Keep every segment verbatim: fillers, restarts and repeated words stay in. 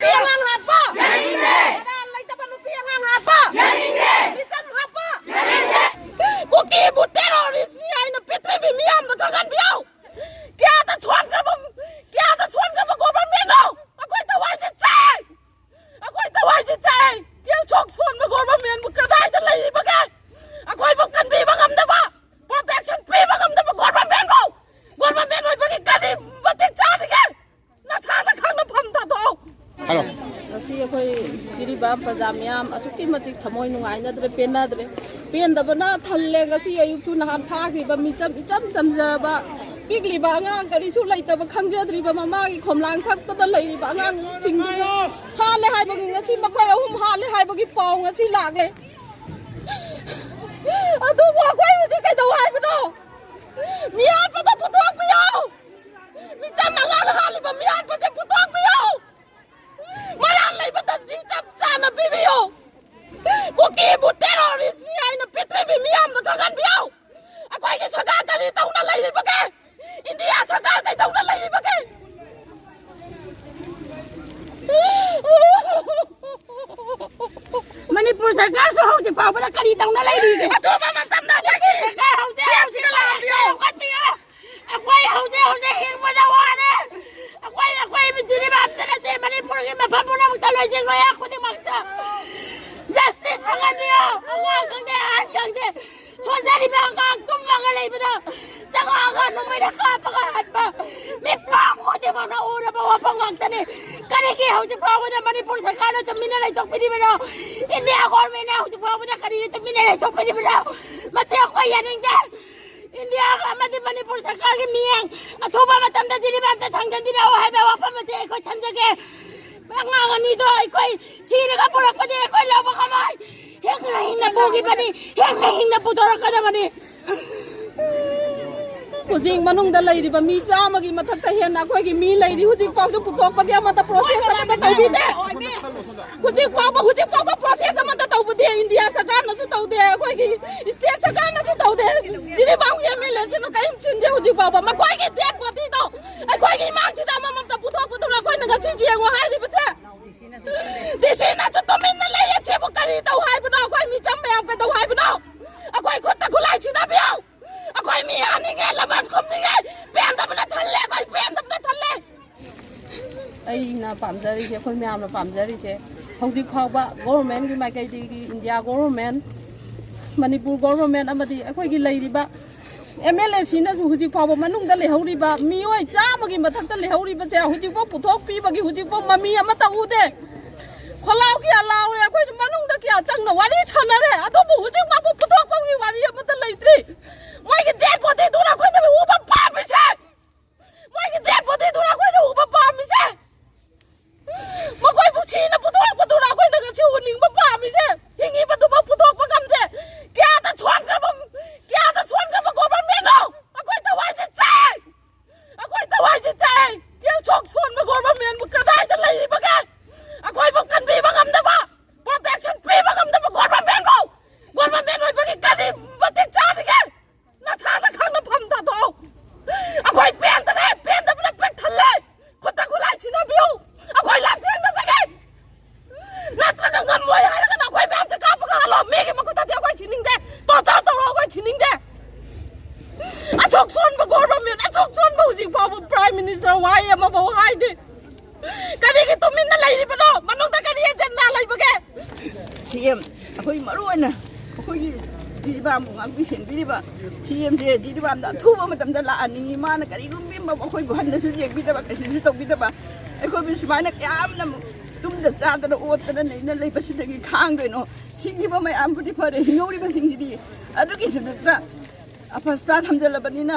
ꯅꯨꯄꯤ ꯑꯉꯥꯡ ꯍꯥꯠꯄ! ꯌꯥꯅꯤꯡꯗꯦ! ꯃꯔꯥꯜ ꯂꯩꯇꯕ ꯅꯨꯄꯤ ꯑꯉꯥꯡ ꯍꯥꯠꯄ! ꯌꯥꯅꯤꯡꯗꯦ! ꯃꯤꯆꯝ ꯍꯥꯠꯄ! ꯌꯥꯅꯤꯡꯗꯦ! ꯀꯨꯀꯤꯕꯨ terrorist ꯅꯤ ꯍꯥꯏꯅ ꯄ꯭ꯔꯤꯊꯤꯕꯤ ꯃꯤꯌꯥꯝꯗ ꯈꯪꯍꯟꯕꯤꯌꯨ! ꯀꯌꯥꯗ ꯁꯣꯟꯈ꯭ꯔꯕ, ꯀꯌꯥꯗ ꯁꯣꯟꯈ꯭ꯔꯕ government ꯅꯣ? ꯑꯩꯈꯣꯏ ꯊꯋꯥꯏꯁꯦ ꯆꯥꯛꯑꯦ! ꯑꯩꯈꯣꯏ ꯊꯋꯥꯏꯁꯦ ꯆꯥꯛꯑꯦ! ꯀꯌꯥ ꯁꯣꯛ ꯁꯣꯟꯕ government ꯕꯨ ꯀꯗꯥꯏꯗ ꯂꯩꯔꯤꯕꯒꯦ? ꯑꯩꯈꯣꯏꯕꯨ ꯀꯟꯕꯤꯕ ꯉꯝꯗꯕ, protection ꯄꯤꯕ ꯉꯝꯗꯕ government ꯕꯨ, government ꯑꯣꯏꯕꯒꯤ ꯀꯔꯤ ꯃꯇꯤꯛ ꯆꯥꯔꯤꯒꯦ? ꯅꯁꯥꯅ ꯈꯪꯅ ꯐꯝ ꯊꯥꯗꯣꯛꯑꯣ꯫ ꯍꯥꯏꯔꯣ꯫ ꯉꯁꯤ ꯑꯩꯈꯣꯏ ꯖꯤꯔꯤꯕꯥꯝ ꯄ꯭ꯔꯖꯥ ꯃꯤꯌꯥꯝ ꯑꯁꯨꯛꯀꯤ ꯃꯇꯤꯛ ꯊꯃꯣꯏ ꯅꯨꯡꯉꯥꯏꯅꯗ꯭ꯔꯦ, ꯄꯦꯟꯅꯗ꯭ꯔꯦ꯫ ꯄꯦꯟꯗꯕꯅ ꯊꯜꯂꯦ꯫ ꯉꯁꯤ ꯑꯌꯨꯛꯁꯨ ꯅꯍꯥꯟ ꯐꯥꯈ꯭ꯔꯤꯕ ꯃꯤꯆꯝ, ꯏꯆꯝ ꯆꯝꯖꯕ ꯄꯤꯛꯂꯤꯕ ꯑꯉꯥꯡ, ꯀꯔꯤꯁꯨ ꯂꯩꯇꯕ, ꯈꯪꯖꯗ꯭ꯔꯤꯕ, ꯃꯃꯥꯒꯤ ꯈꯣꯝꯂꯥꯡ ꯊꯛꯇꯅ ꯂꯩꯔꯤꯕ ꯑꯉꯥꯡꯁꯤꯡꯗꯨꯕꯨ ꯍꯥꯠꯂꯦ ꯍꯥꯏꯕꯒꯤ, ꯉꯁꯤ ꯃꯈꯣꯏ ꯑꯍꯨꯝ ꯍꯥꯠꯂꯦ ꯍꯥꯏꯕꯒꯤ ꯄꯥꯎ ꯉꯁꯤ ꯂꯥꯛꯂꯦ꯫ ꯑꯗꯨꯕꯨ ꯑꯩꯈꯣꯏ ꯍꯧꯖꯤꯛ ꯀꯩꯗꯧ ꯍꯥꯏꯕꯅꯣ? ꯃꯤꯍꯥꯠꯄꯗꯣ ꯄꯨꯊꯣꯛꯄꯤꯌꯨ! ꯃꯤꯆꯝ ꯑꯉꯥꯡ ꯍꯥꯠꯂꯤꯕ ꯃꯤꯍꯥꯠꯄꯁꯦ ꯄꯨꯊꯣꯛꯄꯤꯌꯨ! ꯃꯔꯥꯜ ꯂꯩꯕꯗꯗꯤ ꯆꯞ ꯆꯥꯅ ꯄꯤꯕꯤꯌꯨ! ꯀꯨꯀꯤꯕꯨ terrorist ꯅꯤ ꯍꯥꯏꯅ ꯄ꯭ꯔꯤꯊꯤꯕꯤ ꯃꯤꯌꯥꯝꯗ ꯈꯪꯍꯟꯕꯤꯌꯨ! ꯑꯩꯈꯣꯏꯒꯤ ꯁꯔꯀꯥꯔ ꯀꯔꯤ ꯇꯧꯅ ꯂꯩꯔꯤꯕꯒꯦ? ꯏꯟꯗꯤꯌꯥ ꯁꯔꯀꯥꯔ ꯀꯩꯗꯧꯅ ꯂꯩꯔꯤꯕꯒꯦ? ꯃꯅꯤꯄꯨꯔ ꯁꯔꯀꯥꯔꯁꯨ ꯍꯧꯖꯤꯛ ꯐꯥꯎꯕꯗ ꯀꯔꯤ ꯇꯧꯅ ꯂꯩꯔꯤꯒꯦ? ꯑꯊꯨꯕ ꯃꯇꯝꯗ ꯑꯩꯈꯣꯏꯒꯤ ꯁꯔꯀꯥꯔ ꯍꯧꯖꯤꯛ ꯁꯦꯜꯁꯤꯅ ꯍꯧꯖꯤꯛ ꯂꯥꯛꯄꯤꯌꯨ꯫ ꯂꯧꯈꯠꯄꯤꯌꯨ꯫ ꯑꯩꯈꯣꯏ ꯍꯧꯖꯤꯛ ꯍꯧꯖꯤꯛ ꯍꯤꯡꯕꯗ ꯋꯥꯔꯦ꯫ ꯑꯩꯈꯣꯏ, ꯑꯩꯈꯣꯏ ꯖꯤꯔꯤꯕꯥꯝꯇ ꯅꯠꯇꯦ, ꯃꯅꯤꯄꯨꯔꯒꯤ ꯃꯐꯝ ꯄꯨꯝꯅꯃꯛꯇ ꯂꯣꯏꯖꯤꯡ ꯂꯣꯌꯥ ꯈꯨꯗꯤꯡꯃꯛꯇ justice ꯐꯪꯍꯟꯕꯤꯌꯨ꯫ ꯑꯉꯥꯡ ꯈꯪꯗꯦ, ꯑꯍꯟ ꯈꯪꯗꯦ, ꯁꯣꯟꯖꯔꯤꯕ ꯑꯉꯥꯡ ꯇꯨꯝꯃꯒ ꯂꯩꯕꯗ ꯆꯉꯛꯑꯒ ꯅꯣꯡꯃꯩꯅ ꯀꯥꯞꯄꯒ ꯍꯥꯠꯄ ꯃꯤꯄꯥꯡ ꯈꯨꯗꯤꯡꯃꯛꯅ ꯎꯔꯕ ꯋꯥꯐꯝ ꯉꯥꯛꯇꯅꯤ꯫ ꯀꯔꯤꯒꯤ ꯍꯧꯖꯤꯛ ꯐꯥꯎꯕꯗ ꯃꯅꯤꯄꯨꯔ ꯁꯔꯀꯥꯔꯅ ꯇꯨꯃꯤꯟꯅ ꯂꯩꯊꯣꯛꯄꯤꯔꯤꯕꯅꯣ? ꯏꯟꯗꯤꯌꯥ government ꯅ ꯍꯧꯖꯤꯛ ꯐꯥꯎꯕꯗ ꯀꯔꯤꯒꯤ ꯇꯨꯃꯤꯟꯅ ꯂꯩꯊꯣꯛꯄꯤꯔꯤꯕꯅꯣ? ꯃꯁꯤ ꯑꯩꯈꯣꯏ ꯌꯥꯅꯤꯡꯗꯦ꯫ ꯏꯟꯗꯤꯌꯥ ꯑꯃꯗꯤ ꯃꯅꯤꯄꯨꯔ ꯁꯔꯀꯥꯔꯒꯤ ꯃꯤꯠꯌꯦꯡ ꯑꯊꯨꯕ ꯃꯇꯝꯗ ꯖꯤꯔꯤꯕꯥꯝꯇ ꯊꯥꯡꯖꯟꯕꯤꯔꯛꯎ ꯍꯥꯏꯕ ꯋꯥꯐꯝ ꯑꯁꯤ ꯑꯩꯈꯣꯏ ꯊꯝꯖꯒꯦ꯫ ꯑꯉꯥꯡ ꯑꯅꯤꯗꯣ ꯑꯩꯈꯣꯏ ꯁꯤꯔꯒ ꯄꯨꯔꯛꯄꯗꯤ ꯑꯩꯈꯣꯏ ꯂꯧꯕ ꯉꯝꯃꯣꯏ꯫ ꯍꯤꯡꯅ ꯍꯤꯡꯅ ꯄꯨꯈꯤꯕꯅꯤ, ꯍꯤꯡꯅ ꯍꯤꯡꯅ ꯄꯨꯊꯣꯔꯛꯀꯗꯕꯅꯤ꯫ ꯍꯧꯖꯤꯛ ꯃꯅꯨꯡꯗ ꯂꯩꯔꯤꯕ ꯃꯤ ꯆꯥꯝꯃꯒꯤ ꯃꯊꯛꯇ ꯍꯦꯟꯅ ꯑꯩꯈꯣꯏꯒꯤ ꯃꯤ ꯂꯩꯔꯤ꯫ ꯍꯧꯖꯤꯛ ꯐꯥꯎꯗ ꯄꯨꯊꯣꯛꯄꯒꯤ ꯑꯃꯠꯇ process ꯑꯃꯠꯇ ꯇꯧꯕꯤꯗꯦ꯫ ꯍꯧꯖꯤꯛ ꯐꯥꯎꯕ, ꯍꯧꯖꯤꯛ ꯐꯥꯎꯕ process ꯑꯃꯠꯇ ꯇꯧꯕꯗꯤ ꯏꯟꯗꯤꯌꯥ ꯁꯔꯀꯥꯔꯅꯁꯨ ꯇꯧꯗꯦ, ꯑꯩꯈꯣꯏꯒꯤ state ꯁꯔꯀꯥꯔꯅꯁꯨ ꯇꯧꯗꯦ, ꯖꯤꯔꯤꯕꯥꯝꯒꯤ MLA ꯁꯤꯅ ꯀꯔꯤꯝ ꯁꯤꯟꯗꯦ꯫ ꯍꯧꯖꯤꯛ ꯐꯥꯎꯕ ꯃꯈꯣꯏꯒꯤ dead body ꯗꯣ ꯑꯩꯈꯣꯏꯒꯤ ꯏꯃꯥꯡꯁꯤꯗ ꯑꯃꯃꯝꯇ ꯄꯨꯊꯣꯛꯄꯗꯨꯅ ꯑꯩꯈꯣꯏꯅ ꯉꯁꯤ ꯌꯦꯡꯉꯨ ꯍꯥꯏꯔꯤꯕꯁꯦ꯫ ꯗꯤ ꯁꯤꯅꯁꯨ ꯇꯨꯃꯤꯟꯅ ꯂꯩꯌꯦ꯫ ꯁꯤꯕꯨ ꯀꯔꯤ ꯇꯧ ꯍꯥꯏꯕꯅꯣ? ꯑꯩꯈꯣꯏ ꯃꯤꯆꯝ ꯃꯌꯥꯝ ꯀꯩꯗꯧ ꯍꯥꯏꯕꯅꯣ? ꯑꯩꯈꯣꯏ ꯈꯨꯠꯇ ꯈꯨꯠꯂꯥꯏ ꯁꯤꯟꯅꯕꯤꯌꯨ꯫ ꯑꯩꯈꯣꯏ ꯃꯤ ꯍꯥꯠꯅꯤꯡꯉꯦ, ꯂꯃꯟ ꯈꯨꯝꯅꯤꯡꯉꯦ, ꯄꯦꯟꯗꯕꯅ ꯊꯜꯂꯦ, ꯑꯩꯈꯣꯏ ꯄꯦꯟꯗꯕꯅ ꯊꯜꯂꯦ꯫ ꯑꯩꯅ ꯄꯥꯝꯖꯔꯤꯁꯦ, ꯑꯩꯈꯣꯏ ꯃꯌꯥꯝꯅ ꯄꯥꯝꯖꯔꯤꯁꯦ, ꯍꯧꯖꯤꯛ ꯐꯥꯎꯕ ꯒꯣꯚꯔꯟꯃꯦꯟꯒꯤ ꯃꯥꯏꯀꯩꯗꯒꯤ, ꯏꯟꯗꯤꯌꯥ ꯒꯣꯚꯔꯟꯃꯦꯟ, ꯃꯅꯤꯄꯨꯔ ꯒꯣꯚꯔꯟꯃꯦꯟ ꯑꯃꯗꯤ ꯑꯩꯈꯣꯏꯒꯤ ꯂꯩꯔꯤꯕ ꯑꯦꯝ ꯑꯦꯜ ꯑꯦꯁꯤꯅꯁꯨ ꯍꯧꯖꯤꯛ ꯐꯥꯎꯕ ꯃꯅꯨꯡꯗ ꯂꯩꯍꯧꯔꯤꯕ ꯃꯤꯑꯣꯏ ꯆꯥꯝꯃꯒꯤ ꯃꯊꯛꯇ ꯂꯩꯍꯧꯔꯤꯕꯁꯦ ꯍꯧꯖꯤꯛꯐꯥꯎ ꯄꯨꯊꯣꯛꯄꯤꯕꯒꯤ ꯍꯧꯖꯤꯛꯐꯥꯎ ꯃꯃꯤ ꯑꯃꯠꯇ ꯎꯗꯦ꯫ ꯈꯣꯜꯂꯥꯎ ꯀꯌꯥ ꯂꯥꯎꯔꯦ, ꯑꯩꯈꯣꯏ ꯃꯅꯨꯡꯗ ꯀꯌꯥ ꯆꯪꯅ ꯋꯥꯔꯤ ꯁꯥꯟꯅꯔꯦ, ꯑꯗꯨꯕꯨ ꯍꯧꯖꯤꯛ ꯐꯥꯎꯕ ꯄꯨꯊꯣꯛꯄꯒꯤ ꯋꯥꯔꯤ ꯑꯃꯠꯇ ꯂꯩꯇ꯭ꯔꯤ꯫ ꯃꯣꯏꯒꯤ ꯗꯦꯠ ꯕꯣꯗꯤꯗꯨꯅ ꯑꯩꯈꯣꯏꯅ ꯎꯕ ꯄꯥꯝꯃꯤꯁꯦ, ꯃꯣꯏꯒꯤ ꯗꯦꯠ ꯕꯣꯗꯤꯗꯨꯅ ꯑꯩꯈꯣꯏꯅ ꯎꯕ ꯄꯥꯝꯃꯤꯁꯦ꯫ ꯃꯈꯣꯏꯕꯨ ꯁꯤꯅ ꯄꯨꯊꯣꯔꯛꯄꯗꯨꯅ ꯑꯩꯈꯣꯏꯅ ꯉꯁꯤ ꯎꯅꯤꯡꯕ ꯄꯥꯝꯃꯤꯁꯦ꯫ ꯍꯤꯡꯉꯤꯕꯗꯨꯃꯛ ꯄꯨꯊꯣꯛꯄ ꯉꯝꯗꯦ꯫ ꯀꯌꯥꯗ ꯁꯣꯟꯈ꯭ꯔꯕ, ꯀꯌꯥꯗ ꯁꯣꯟꯈ꯭ꯔꯕ ꯒꯣꯚꯔꯟꯃꯦꯟꯅꯣ? ꯑꯩꯈꯣꯏ ꯊꯋꯥꯏꯁꯦ ꯆꯥꯛꯑꯦ꯫ ꯑꯩꯈꯣꯏ ꯊꯋꯥꯏꯁꯦ ꯆꯥꯛꯑꯦ꯫ ꯀꯌꯥ ꯁꯣꯛ ꯁꯣꯟꯕ ꯒꯣꯚꯔꯟꯃꯦꯟꯕꯨ ꯀꯗꯥꯏꯗ ꯂꯩꯔꯤꯕꯒꯦ? ꯑꯩꯈꯣꯏꯕꯨ ꯀꯟꯕꯤꯕ ꯉꯝꯗꯕ, ꯄ꯭ꯔꯣꯇꯦꯛꯁꯟ ꯄꯤꯕ ꯉꯝꯗꯕ ꯒꯣꯚꯔꯟꯃꯦꯟꯕꯨ, ꯒꯣꯚꯔꯟꯃꯦꯟ ꯑꯣꯏꯕꯒꯤ ꯀꯔꯤ ꯃꯇꯤꯛ ꯆꯥꯔꯤꯒꯦ? ꯅꯁꯥꯅ ꯈꯪꯅ ꯐꯝ ꯊꯥꯗꯣꯛꯑꯣ꯫ ꯑꯩꯈꯣꯏ ꯄꯦꯟꯗꯔꯦ, ꯄꯦꯟꯗꯕꯅ ꯄꯤꯛ ꯊꯜꯂꯦ꯫ ꯈꯨꯠꯇ ꯈꯨꯠꯂꯥꯏ ꯁꯤꯟꯅꯕꯤꯌꯨ꯫ ꯑꯩꯈꯣꯏ ꯂꯥꯟꯊꯦꯡꯅꯖꯒꯦ꯫ ꯅꯠꯇ꯭ꯔꯒ ꯉꯝꯃꯣꯏ ꯍꯥꯏꯔꯒꯅ ꯑꯩꯈꯣꯏ ꯃꯌꯥꯝꯁꯦ ꯀꯥꯞꯄꯒ ꯍꯜꯂꯣ꯫ ꯃꯤꯒꯤ ꯃꯈꯨꯠꯇꯗꯤ ꯑꯩꯈꯣꯏ ꯁꯤꯅꯤꯡꯗꯦ꯫ ꯇꯣꯔꯆꯔ ꯇꯧꯔꯣ, ꯑꯩꯈꯣꯏ ꯁꯤꯅꯤꯡꯗꯦ꯫ ꯑꯁꯨꯛ ꯁꯣꯟꯕ ꯒꯣꯚꯔꯟꯃꯦꯟ, ꯑꯁꯨꯛ ꯁꯣꯟꯕ ꯍꯧꯖꯤꯛ ꯐꯥꯎꯕ ꯄ꯭ꯔꯥꯏꯝ ꯃꯤꯅꯤꯁꯇꯔ ꯋꯥꯍꯩ ꯑꯃꯐꯥꯎ ꯍꯥꯏꯗꯦ꯫ ꯀꯔꯤꯒꯤ ꯇꯨꯃꯤꯟꯅ ꯂꯩꯔꯤꯕꯅꯣ? ꯃꯅꯨꯡꯗ ꯀꯔꯤ ꯑꯦꯖꯦꯟꯗꯥ ꯂꯩꯕꯒꯦ? ꯁꯤ ꯑꯦꯝ, ꯑꯩꯈꯣꯏ ꯃꯔꯨ ꯑꯣꯏꯅ ꯑꯩꯈꯣꯏꯒꯤ ꯖꯤꯔꯤꯕꯥꯝꯕꯨ ꯉꯥꯛꯄꯤ ꯁꯦꯟꯕꯤꯔꯤꯕ ꯁꯤ ꯑꯦꯝꯁꯦ ꯖꯤꯔꯤꯕꯥꯝꯗ ꯑꯊꯨꯕ ꯃꯇꯝꯗ ꯂꯥꯛꯍꯟꯅꯤꯡꯉꯤ꯫ ꯃꯥꯅ ꯀꯔꯤꯒꯨꯝꯕ ꯑꯃ ꯑꯩꯈꯣꯏꯕꯨ ꯍꯟꯅꯁꯨ ꯌꯦꯡꯕꯤꯗꯕ, ꯀꯩꯁꯨꯁꯨ ꯇꯧꯕꯤꯗꯕ, ꯑꯩꯈꯣꯏꯕꯨ ꯁꯨꯃꯥꯏꯅ ꯀꯌꯥꯝꯅ ꯇꯨꯝꯗ ꯆꯥꯗꯅ ꯑꯣꯠꯇꯅ ꯅꯩꯅ ꯂꯩꯕꯁꯤꯗꯒꯤ ꯈꯥꯡꯗꯣꯏꯅꯣ? ꯁꯤꯈꯤꯕ ꯃꯌꯥꯝꯕꯨꯗꯤ ꯐꯔꯦ, ꯍꯤꯡꯍꯧꯔꯤꯕꯁꯤꯡꯁꯤꯗꯤ ꯑꯗꯨꯒꯤꯁꯨ ꯅꯠꯇ ꯑꯐꯁꯇꯥ ꯊꯝꯖꯤꯜꯂꯕꯅꯤꯅ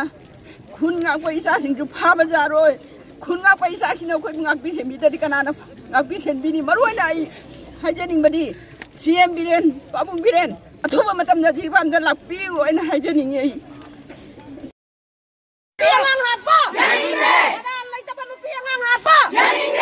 ꯈꯨꯟ ꯉꯥꯛꯄ ꯏꯆꯥꯁꯤꯡꯁꯨ ꯐꯥꯕ ꯌꯥꯔꯣꯏ꯫ ꯈꯨꯟ ꯉꯥꯛꯄ ꯏꯆꯥꯁꯤꯡꯅ ꯑꯩꯈꯣꯏꯕꯨ ꯉꯥꯛꯄꯤ ꯁꯦꯟꯕꯤꯗ꯭ꯔꯗꯤ ꯀꯅꯥꯅ ꯉꯥꯛꯄꯤ ꯁꯦꯟꯕꯤꯅꯤ? ꯃꯔꯨ ꯑꯣꯏꯅ ꯑꯩ ꯍꯥꯏꯖꯅꯤꯡꯕꯗꯤ ꯁꯤ ꯑꯦꯝ ꯕꯤꯔꯦꯟ, ꯄꯥꯕꯨꯡ ꯕꯤꯔꯦꯟ ꯑꯊꯨꯕ ꯃꯇꯝꯗ ꯖꯤꯔꯤꯕꯥꯝꯗ ꯂꯥꯛꯄꯤꯌꯨ ꯍꯥꯏꯅ ꯍꯥꯏꯖꯅꯤꯡꯉꯤ ꯑꯩ꯫ ꯅꯨꯄꯤ ꯑꯉꯥꯡ ꯍꯥꯠꯄ! ꯌꯥꯅꯤꯡꯗꯦ! ꯃꯔꯥꯜ ꯂꯩꯇꯕ ꯅꯨꯄꯤ ꯑꯉꯥꯡ ꯍꯥꯠꯄ! ꯌꯥꯅꯤꯡꯗꯦ!